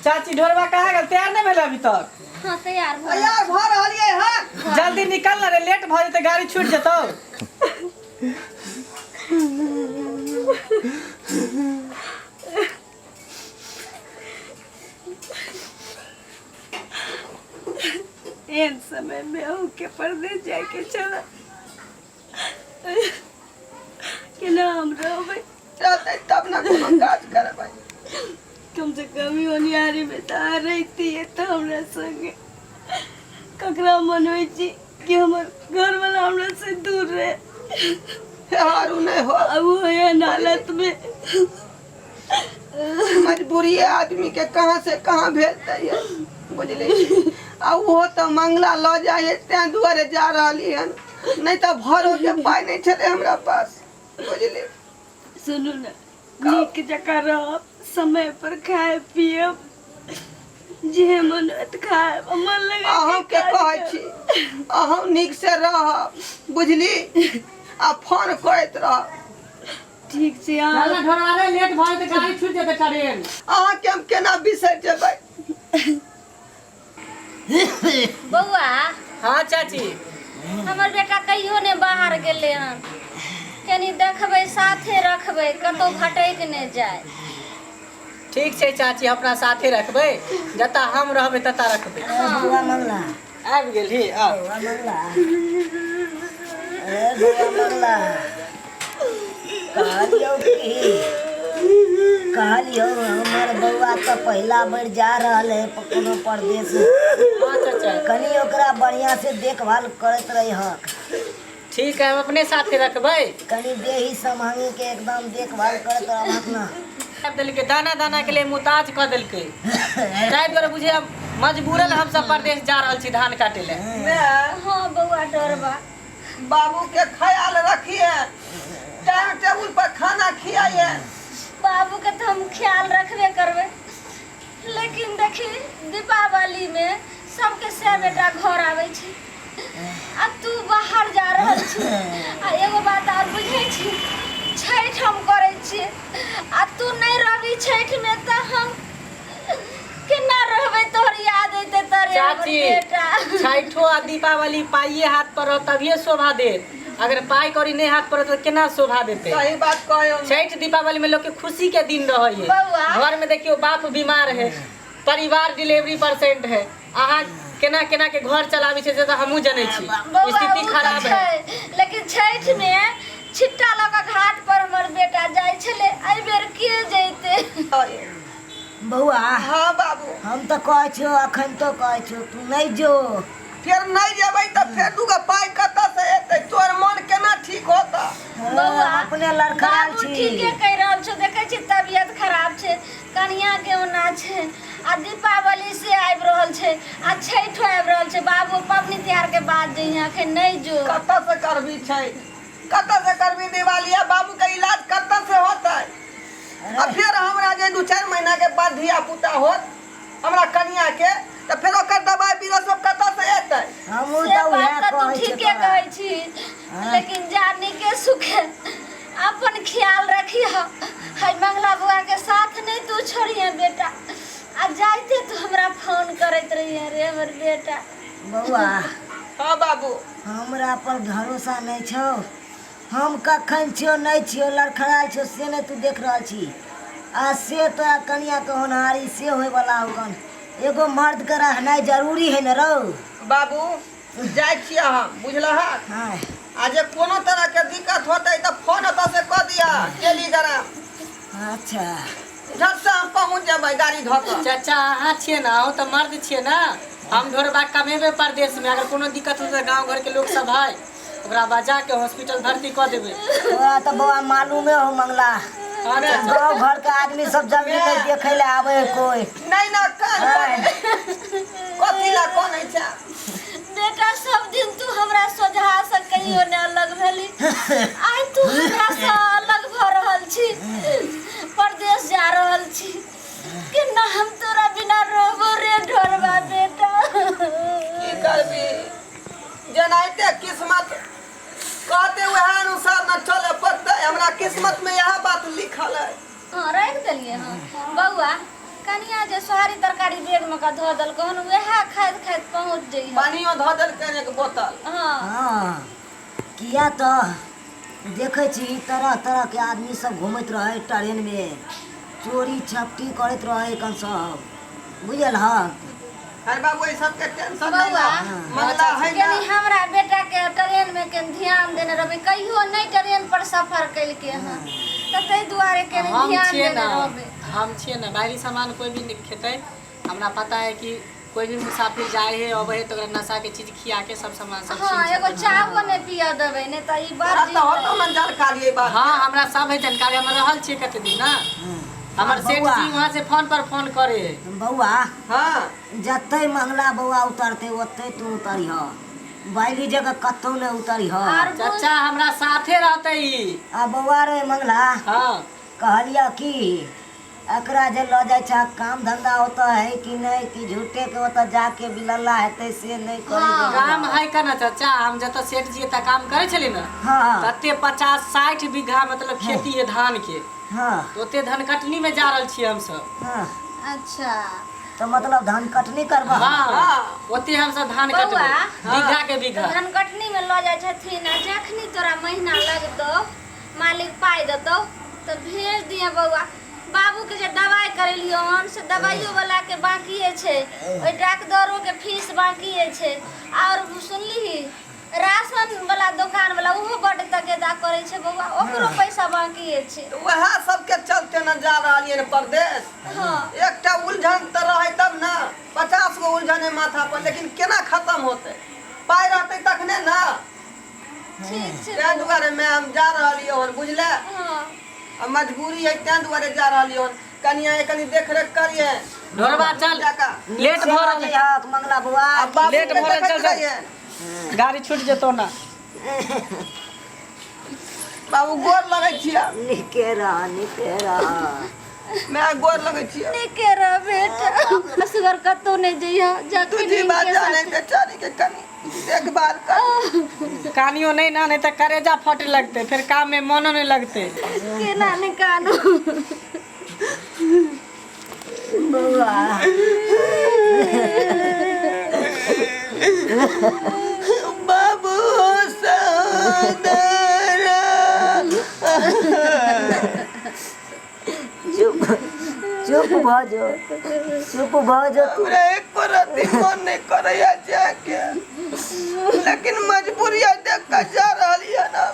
चाची ढोरबा कहाँ गेल तैयार नहीं भेल अभी तक हाँ तैयार भऽ तैयार भऽ रहलियै हन जल्दी निकल ना रे लेट भऽ जेतै गाड़ी छूट जेतौ एहन समय में अहूँके परदेश जाइके छल केना हम रहबै रहतै तब ने कोनो काज करबै कम से कम ई होनिहारी में तऽ अहाँ रहितियै तऽ हमरा संगे ककरा मन होइ छी कि हमर घरवाला हमरा से दूर रहे हारू नहि हो अब वो एहन हालत में मजबूरी आदमी के कहाँ से कहाँ भेजते है बुझली आ ओहो तऽ मंगला लऽ जाइ है तें दुआरे जा रहली हन नहि तऽ भरो के पाइ नहि छलै हमरा पास बुझली सुनू ने नीक जकाँ रहब समय पर खायब पियब जे मन होत खायब आ मन लगा अहूँके कहै छी अहूँ नीक से रहब बुझली आ फोन करैत रहब ठीक छै अहाँ चल ना ढोरबा रे लेट भऽ जेतै गाड़ी छूट जेतै ट्रेन अहाँके हम केना बिसरि जेबै बौआ हाँ चाची हमर बेटा कहियो ने बाहर गेलै हन कनि देखबै साथे रखबै कतहु भटकि नहि जाय ठीक छै चाची अपना साथे रखबै जतऽ हम रहबै ततऽ रखबै बौआ मंगला आबि गेलही आउ बौआ मंगला ए बौआ मंगला कहलियौ की कहलियौ हमर बौआ तऽ पहिला बेर जा रहल है कोनो परदेश हाँ चाचा कनि ओकरा बढ़िया से देखभाल करैत रहिहक ठीक है हम अपने साथे रखबै कनि देही सम्हांगी के एकदम देखभाल करैत रहबहक ना देलकै दाना दाना के लिए मुताज कऽ देलकै ताहि दुआरे बुझे हम मजबूरन हम सब परदेश जा रहल छी धान काटे ले माय हाँ बौआ डरबा बाबू के ख्याल रखिए टाइम टेबुल पर खाना खियाइए बाबू के तऽ हम ख्याल रखबे करबै लेकिन देखी दीपावली में सबके से बेटा घर आबै छै आ तू बाहर जा रहल छी आ एगो बात आर बुझै छी छठि हम करै छियै आ तू नहि रहबी छठिमे तऽ हम केना रहबै तोहर याद अयतै तोरे हमर चाची बेटा छठो आ दीपावली पाइए हाथ पर रहत तभिए शोभा देत अगर पाइ कौड़ी नहि हाथ पर रहत तऽ केना शोभा देतै सही बात कहियो छठ दीपावली में लोग के खुशी के दिन रहे है बौआ। घर में देखियो बाप बीमार है परिवार डिलीवरी परसेंट है अहाँ केना केना के घर चलाबै छै से तऽ हमहूँ जनै छी बौआ स्थिति उ तऽ खराब है छै लेकिन छठि में छिट्टा लऽ कऽ घाट पर हमर बेटा जाइ छलै एहि बेर के जैते बौआ हाँ बाबू हम तऽ कहै छियौ अखन तो कहै छियौ तू नहि जो फेर नहि जेबै तऽ फेर दूगो पाइ कतऽ से एतै तोहर मन केना ठीक होतऽ बौआ अपने लड़खड़ायल बाबू छी ठीके कहि रहल छौ देखै छी तबियत खराब छै कनिया के ओना छै आ दीपावली से आबि रहल छै आ छठो आबि रहल छै बाबू पबनी तिहार के बाद जइहे अखन नहि जो कतऽ से करबी छठि कतऽ से करबी दिवाली आ बाबू के इलाज कतऽ से होतै आ फेर हमरा जे 2-4 महीना के बाद धिया पुता होत हमरा कनिया के तऽ फेर ओकर दवाई बीरो सब कतऽ से एतै हमहूँ से तऽ उएह बात तऽ तू कहै छियौ ठीके तोरा कहै छी लेकिन जा नीके सुखे अपन ख्याल रखी है मंगला बुआ के साथ नहीं तू छोड़िए बेटा आ जाइते तू हमरा फोन करैत रहिए रे हमर बेटा बौआ हाँ बाबू हमरा पर भरोसा नहि छौ हम कखन छियौ नहि छियौ लड़खड़ायल छियौ से नहि तू देख रहल छी आ से तोरा कनियाके होनहारी से होइवला होकन एगो मर्दके रहनाइ जरूरी है ने रौ बाबू जाइ छियै हम बुझलहक हाँ आ जे कोनो तरह के दिक्कत होतै तऽ फोन ओतऽ से कऽ दिअ टेलीग्राम अच्छा झट से हम पहुँच जेबै गाड़ी धऽ कऽ चाचा अहाँ छियै ने अहूँ तऽ मर्द छियै ने हम ढोरबा कमेबै परदेशमे अगर कोनो दिक्कत होतै तऽ गाँव घरके लोक सब है ओकरा बजा के हॉस्पिटल भर्ती कऽ देबै तोरा तऽ बौआ मालूमे हो मंगला हाँ चाचा गाँव घर के आदमी सब जल्दी नहीं देखे ले आवे है कोई नहि ने कान कथी लए कनै छै बेटा सब दिन तू हमरा सोझा से कहियो ने अलग भेली आइ तू हमरा से अलग भऽ रहल छी परदेश जा रहल छी केना हम तोरा बिना रहबो रे ढोरबा बेटा की करबी जेनाहिते किस्मत कहते वएह अनुसार न चले पड़तै हमरा किस्मत में इएह बात लिखल है हाँ राखि देलियै हँ बौआ कनि कनिया जे सोहारी तरकारी बैग में का धऽ देलको हन वएह खाइत खाइत पहुँच जइह। पानियो धऽ देलकै एक बोतल। हँ। हँ, किया तऽ देखै छी तरह तरहके आदमी सब घूमैत रहै ट्रेनमे, चोरी छपटी करैत रहै कन सब, बुझल हक। अरे बाबू, ई सबके टेंशन नहीं बौआ, ला, मंगला है ना। कनि हमरा बेटा के ट्रेन में कनि ध्यान देने रहबै, कहियो नहि ट्रेन पर सफर केलकै हन, तऽ ताहि दुआरे कनि हम ध्यान छियै देने ना, रहबै। हम छियै ने, बाहरी सामान कोई भी नहि खेतै। हमरा पता है कि कोई भी मुसाफिर जाए है अबै है तऽ ओकरा नशा के चीज खिया के सब सामान सब हँ, छीन एगो सकै। चाहो नहि पियऽ देबै, नहि तऽ ई बड़ तोरा तऽ होतो जिद। ना जानकारी एहि बात। हाँ, हमरा सब है जानकारी, हम रहल छियै कते दिन ना। हमर सेठ बौआ। जी वहाँ से फोन पर फोन करे है। बौआ। हाँ। जतै मंगला बौआ उतरतै ओतै तू उतरिह, बाइली जगह कतौ नहि उतरिह। आर चाचा हमरा साथे रहते ई। आ बौआ रे मंगला। हाँ। कहलियह कि एकरा जे लऽ जाइ छह, काम धंधा ओतऽ है कि नहि, कि झूठे के ओतऽ जाके बिलल्ला हेतै से नहि करै। हाँ। काम है का ना चाचा, हम जतऽ सेठ जी एतऽ काम करै छली ना, हाँ, तते 50-60 बीघा मतलब खेती है धान के। हाँ। तऽ ओते धान कटनी में जा रहल छियै हमसब। हाँ। अच्छा। तऽ मतलब धान कटनी करबह? हाँ, ओते हमसब धान बौआ। कटबै बीघा के बीघा। तऽ धन कटनी में लऽ जाइ छथिन, आ जखनी तोरा महीना लगतौ, मालिक पाइ देतौ तऽ भेज दिहे बौआ। बाबूके जे दवाइ करेलियौ हन से दवाइयो वाला के बाकिए छै, ओहि डाकदरो के फीस बाकिए छै। आओर सुनलिही, राशन वाला दोकान वाला ओहो बड्ड तकेदा करै छै बौआ, ओकरो पैसा बाकिए छै। तऽ वएह सबके चलते ने जा रहलियै ने परदेश। हँ। एकटा उलझन तऽ रहै तब ने, 50 गो उलझन है माथा पर, लेकिन केना खत्म होतै? पाइ रहतै तखने ने। ठीक छै। ताहि दुआरे मैं हम जा रहलियै हन, बुझले? हँ। आ मजबूरी है तें दुआरे जा रहलियै हन। कनिया के कनी देख रेख करिए। ढोरबा चल, जाका। लेट भऽ रहल है। हक मंगला बौआ। आ बाबू लेट के भऽ रहल, देखैत चल, चल। रहिए। गाड़ी छूट जेतौ ना। बाबू, गोर लगै छियै। नीके रह, नीके रह। मैं गोर लगै छियै। नीके रह बेटा, असगर कतौ नहि जइह। तू जखन जी बात हिनके जाने साथे। बेचारी के कनी देखभाल कर। कानियो नहीं ना, नहीं तो करेजा फटे लगते, फिर काम में मनो नहीं लगते। केना नहि कानू? बौआ। बाबू सदर। चुप, चुप भऽ जो, चुप भऽ जो तू। हमरा एको रत्ती मन नहीं करैया जाके, लेकिन मजबूरी देख के जा रहलियै ना।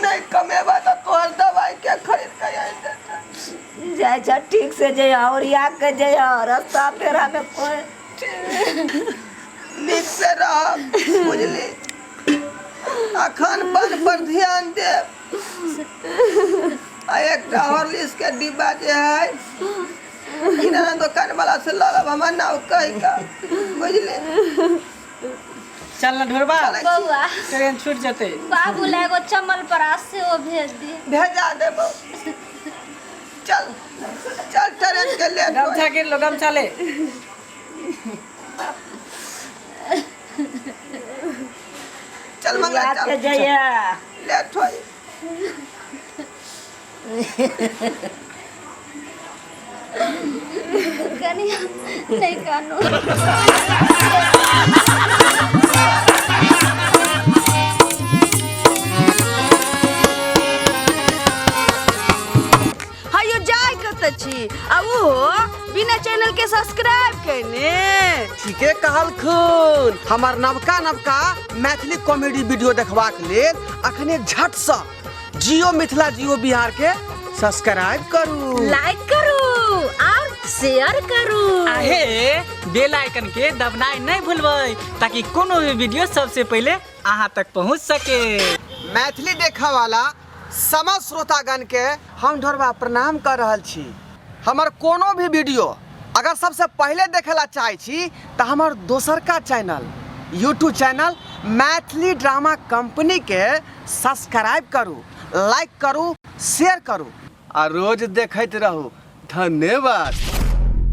नहीं कमेबा तऽ तोहर दवाई के खरीद के आनि देतै? जाइ छ, ठीक से जइह, ओरिया के जइह, रास्ता पेरा में कोई। नीक से रह, बुझली? आ खान पान पर ध्यान देब। आ एकटा हॉर्लिक्स के डिब्बा जे है, किराना दुकान वाला से लऽ लेब, हमर नाम कहि के, बुझली? चल ना ढोरबा। बौआ। ट्रेन छूट जेतै। बाबू ला एगो चमल परास सेहो भेज दिहे। भेजा देबो। चल चल, ट्रेन के लेट गमछा गिर लो, गमछा ले। चल मंगला। ओरिया के चल। जइह। लेट होई। कनि नहि कानू। हयो, जाय कतऽ छी आ ओहो बिना चैनल के सब्सक्राइब केने? ठीके कहलखुन। हमर नवका नवका मैथिली कॉमेडी वीडियो देखबाक लेल अखने झटसँ जियो मिथिला जियो बिहार के सब्सक्राइब करू, लाइक करू और शेयर करू। आहे बेल आइकन के दबनाइ नहीं भूलबै, ताकि कोनो भी वीडियो सबसे पहले अहाँ तक पहुँच सके। मैथिली देखऽ वाला समस्त श्रोतागण के हम ढोरबा प्रणाम कर रहल छी। हमर कोनो भी वीडियो अगर सबसे पहिले देखे ला चाहै छी तऽ हमर दोसरका channel, YouTube channel Maithili drama company के सब्सक्राइब करू, लाइक करू, शेयर करू आ रोज देखैत रहू। धन्यवाद।